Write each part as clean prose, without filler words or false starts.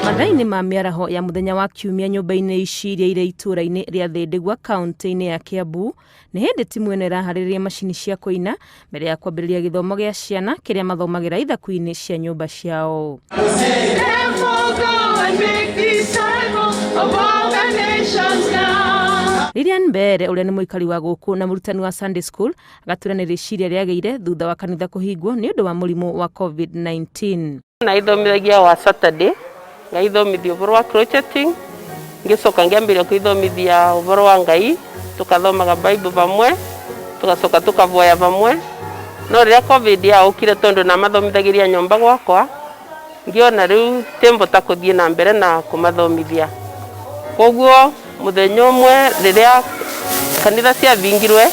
Mathaa-inĩ ma mĩaraho ya mũthenya wa Kiumia nyũmba-inĩ ici iria irĩ itũũra-inĩ rĩa Thĩndĩgwa kaũntĩ-inĩ ya Kiambu, nĩ hĩndĩ timu ĩno ĩraharĩrĩria macini cia kũina mbere ya kwambĩrĩria gĩthomo gĩa ciana kĩrĩa mathomagĩra ithaku-inĩ cia nyũmba ciao. Lilian Mbere ũrĩa nĩ mũikari wa gũkũ na mũrutani wa Sunday School agatwĩra nĩ rĩciria rĩagĩire thutha wa kanitha kũhingwo nĩ ũndũ wa mũrimũ wa COVID-19. Na ithomithagia wa Saturday ngaithomithia ũhoro wa crocheting, ngĩcoka ngĩambĩrĩria kwĩthomithia ũhoro wa Ngai, tũkathomaga Bible vamwe, tũgacoka tũkavoya vamwe. No rĩrĩa Covid yaũkire tondũ namathomithagĩria nyũmba gwakwa, ngĩona rĩu tĩmbota kũthiĩ na mbere na kũmathomithia. Koguo mũthenya ũmwe rĩrĩa kanitha ciahingirwe,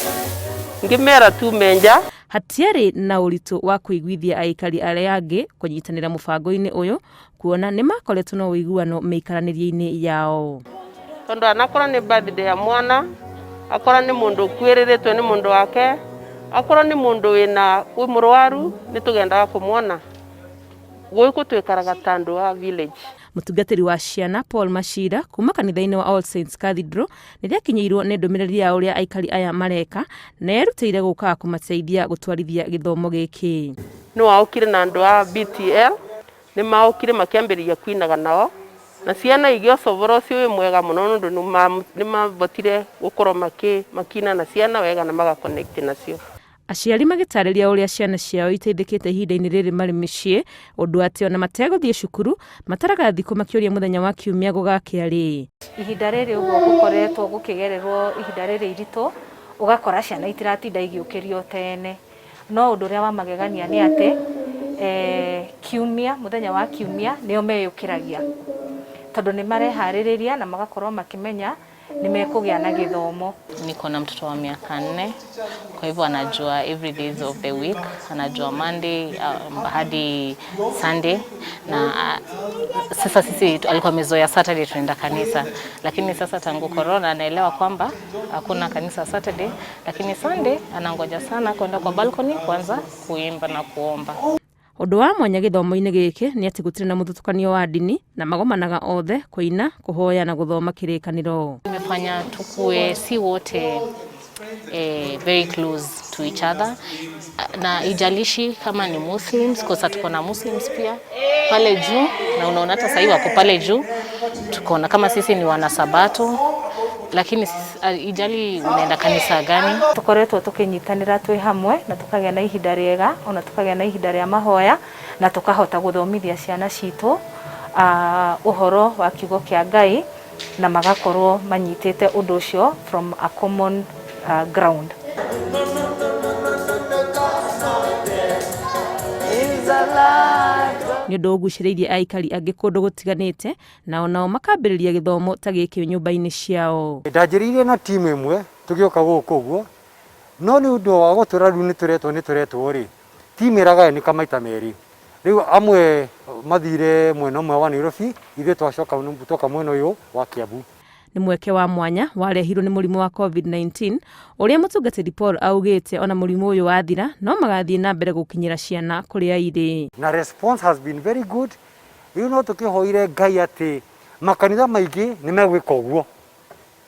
ngĩmera tume nja. Hatiarĩ na ũritũ wa kũiguithia aikari arĩa angĩ kũnyitanĩra mũbango-inĩ ũyũ kuona nĩ makoretwo na ũiguano mĩikaranĩrie-inĩ yao. Tondũ anakorwo nĩ birthday ya mwana, akorwo nĩ mũndũ ũkuĩrĩrĩtwo nĩ mũndũ wake, akorwo nĩ mũndũ wĩna wĩ mũrwaru, nĩ tũgendaga kũmwona. Gũkũ twĩkaraga ta andũ a village. Mũtungatĩri wa ciana Paul Machira kuma kanitha-inĩ wa All Saints Cathedral nĩrĩakinyĩirwo nĩ ndũmĩrĩri ya ũrĩa aikari aya mareka na erutĩire gũkaga kũmateithia gũtwarithia gĩthomo gĩkĩ. Nĩ waũkire na andũ a BTL, nĩ maũkire makĩambĩrĩria kwinaga nao, na ciana igĩoca ũhoro ũcio wĩ mwega mũno nĩ ũndũ nĩ mabotire gũkorwo makĩina na ciana wega na maga connect nacio. Aciari magĩtarĩria ũrĩa ciana ciao iteithĩkĩte ihinda-inĩ rĩrĩ marĩ mĩciĩ, ũndũ atĩ ona mategũthiĩ cukuru, mataraga thikũ makĩũria mũthenya wa Kiumia gũgakĩa rĩ. Ihinda rĩrĩ ũguo gũkoretwo gũkĩgererwo ihinda rĩrĩ iritũ, ũgakora ciana itiratinda igĩũkĩrio tene. No ũndũ ũrĩa wa magegania nĩ atĩ, kiumia, mũthenya wa kiumia nĩo meyũkĩragia. Tondũ nĩ mareharĩrĩria na magakorwo makĩmenya nĩ mekũgĩa na gĩthomo. Niko na mtoto wa miaka 4, kwa hivyo anajua every days of the week, anajua Monday hadi Sunday na sasa sisi alikuwa amezoea Saturday tunaenda kanisa, lakini sasa tangu corona anaelewa kwamba hakuna kanisa Saturday, lakini Sunday anangoja sana kwenda kwa balcony kuanza kuimba na kuomba. Ũndũ wa mwanya gĩthomo-inĩ gĩkĩ nĩ atĩ gũtirĩ na mũthutũkanio wa ndini na magomanaga othe kũina, kũhoya na gũthoma kĩrĩkanĩro. Imefanya tukue si wote very close to each other, na ijalishi kama ni Muslims, kwa sababu tuko na Muslims pia pale juu, na unaona hata sahii wako pale juu, tuko na kama sisi ni wanasabato, lakini ijali unaenda kanisa gani. Tukoretwo tukinyitanira twi hamwe na tukagĩa na ihinda rĩega, ona tukagĩa na ihinda rĩa mahoya na tukahota gũthomithia ciana citũ ũhoro wa kiugo kĩa Ngai na magakorwo manyitĩte ũndũ ũcio from a common ground. Nĩ ũndũ ũgucĩrĩirie aikari angĩ kũndũ gũtiganĩte nao nao makambĩrĩria gĩthomo ta gĩkĩ nyũmba-inĩ ciao. Ndanjĩrĩirie na timu ĩmwe tũgĩũka gũkũ ũguo, no nĩ ũndũ wa gũtũra rĩu nĩ tũretwo nĩ tũretwo rĩ, timu ĩragayanĩka maita merĩ. Rĩu amwe mathire mwena ũmwe wa Nairobi, ithuĩ twacoka twoka mwena ũyũ wa Kiambu. Nĩ mweke wa mwanya warehirwo nĩ mũrimũ wa COVID-19 ũrĩa mũtungatĩri Paul augĩte ona mũrimũ ũyũ wathira no magathiĩ na mbere gũkinyĩra ciana kũrĩa irĩ. Na response has been very good. Rĩu no tũkĩhoire Ngai atĩ makanitha maingĩ nĩ megwĩka ũguo.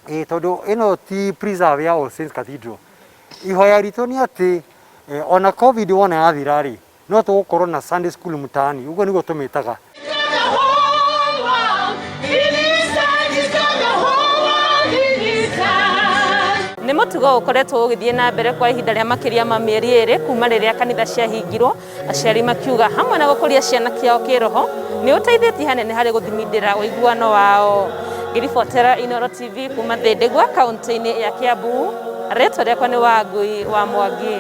Tondũ ĩno ti preserve ya All Saints Cathedral. Ihoya ritũ nĩ atĩ ona COVID wona yathira rĩ, no tũgũkorwo na Sunday school mtaani, ũguo nĩguo tũmĩtaga. Nĩ mũtugo ũkoretwo ũgĩthiĩ na mbere kwa ihinda rĩa makĩria ma mĩeri 2 kuma rĩrĩa kanitha ciahingirwo, aciari makiuga hamwe na gũkũria ciana ciao kĩroho nĩ ũteithĩtie hanene harĩ gũthimindĩra ũiguano wao. Ngĩribotera Inooro TV kuma Thĩndĩgwa kaũntĩ-inĩ ya Kiambu, rĩtwa rĩakwa nĩ Wangui wa Mwangi.